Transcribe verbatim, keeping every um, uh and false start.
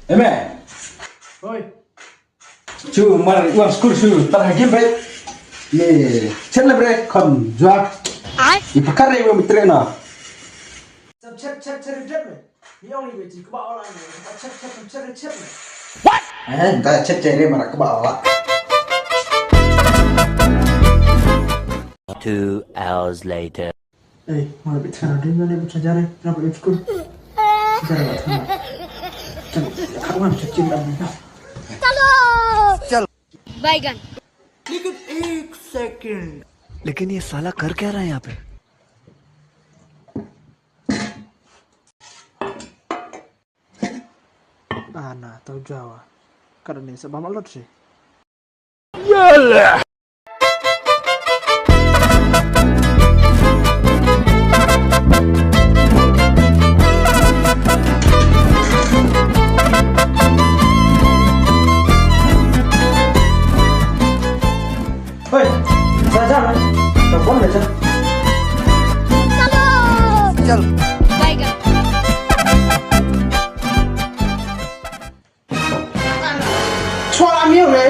Eme. Oi. Chu mar iwan skur chu tar hagim be. Ye, chen le bre kon jua. Ai. I pakar re iwan mitre na. Sab chet chet chet chet me. Ni ong ni be ti kba ola ni. Sab chet chet chet chet me. What? Eh, da chet chet re mara kba ola. Two hours later. Ei, mara bit sana ding na bit sajare, na bit skul. Jare ba sana. Chalo, khawan chachin na bit. Chalo. Chalo. Baigan. Lekin ek second. लेकिन ये साला कर क्या रहा है यहाँ पे? Ana tau jawa. Kada ni sebab malut sih. Hoi, sa sa na. Ka phone na sa. Chalo. Chal. Bye guys. Chua miau le.